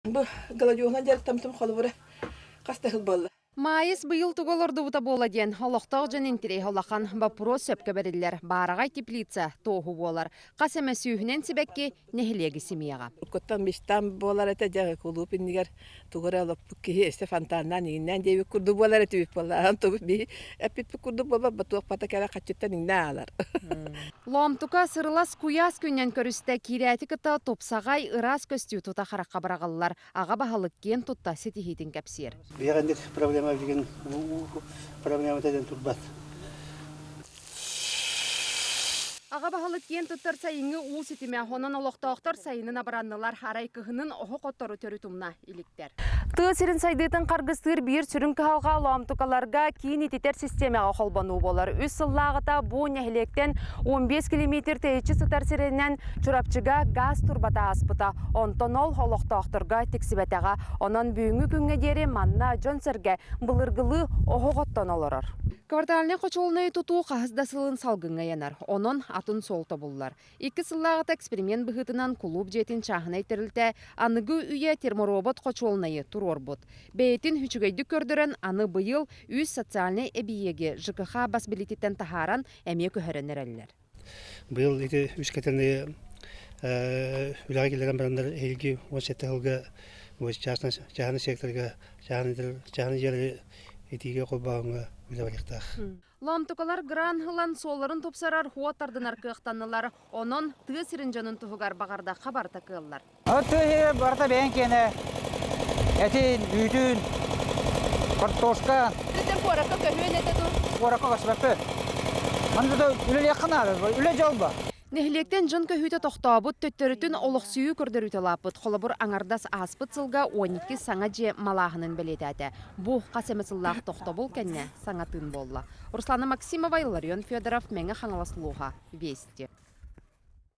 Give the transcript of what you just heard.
Бу гладиолунан дьарыктаммытым холобура хас да сыл буолла. Маайыс быйыл тугу олордубута буола диэн олохтоох дьон интэриэһэ улахан, боппуруос сөпкө бэриллэр, баараҕай теплица туоһу буолар. Хас эмэ сүүһүнэн сибэкки нэһилиэги симиэҕэ. Уруккуттан мечтам буолар этэ, дьэ кулууп иннигэр тугу эрэ олоппут киһи өссө фонтаннаан иҥиннээн диэбит курдук буолар этибит буоллаҕа. Онтубут биһи эппиппит курдук буолбат, туох бата кэлэ хаччыттан иҥнэ аалар. Лоомтука сырылас куйаас күнүнэн көрүстэ, киирээти кытта тупсаҕай, ыраас көстүү тута харахха быраҕыллар. Аҕа баһылык киэн тутта ситиһиитин кэпсиир. Биһиги проблема билигин проблемата диэн турбат. Аҕа баһылык киэн туттар сайыҥҥы уу ситимэ, онон олохтоохтор сайынын абыраннылар, арай кыһынын оһох оттору төрүт умна иликтэр. Тыа сирин сайдыытын харгыстыыр биир сүрүн кыһалҕа Лоомтукаларга киин ититэр систиэмэҕэ холбонуу буолар. Үс сыллааҕыта бу нэһилиэктэн 15 километр тэйиччи сытар сиринэн Чурапчыга газ турбата ааспыта. Онтон ол олохтоохторго тиксибэтэҕэ. Онон бүгүҥҥү күҥҥэ диэри манна дьон-сэргэ былыргылыы оһох оттон олорор. Квартальнай хочуолунайы тутуу хаһыс да сылын салгыҥҥа ыйанар. Онон атын суол тобуллар. Икки сыллааҕыта эксперимент быһыытынан кулууп дьиэтин чааһынай тэрилтэ аныгы үйэ терморобот хочуолунайы туруорбут. Бэйэтин үчүгэйдик көрдөрөн, аны быйыл үс социальнай эбийиэги ЖКХ бас билиититтэн таһааран эмиэ көһөрөн эрэллэр. Быйыл ити үс кэтэнэйи үлэҕэ киллэрэн бараннар эһиилги 17 сылга чааһынай секторга чааһынай дьиэлэри итиигэ холбооһуҥҥа үлэ барыахтаах. Лоомтукалар грант ылан суолларын тупсарар, уот тардынар кыахтаннылар. Онон тыа сирин дьонун туһугар баҕардахха барыта кыаллар. Тыа сирэ барыта бэйэҥ киэнэ этин, үүтүн, картошка. Бүтүн куоракка көһүөн этэ дуу? Куоракка көспөппүт. Манна да үлэлиэххэ наада, үлэ дьол ба. Нэһилиэктэн дьон көһүүтэ тохтообут, төттөрүтүн олохсуйуу көрдөрүүтэ улааппыт. Холобур, аҥардас ааспыт сылга 12 саҥа дьиэ малааһынын бэлиэтээтэ. Бу хас эмэ сыллаах тохтобул кэннэ саҥа тыын буолла. Руслана Максимова, Илларион Федоров, Мэҥэ Хаҥалас улууһа, Вести.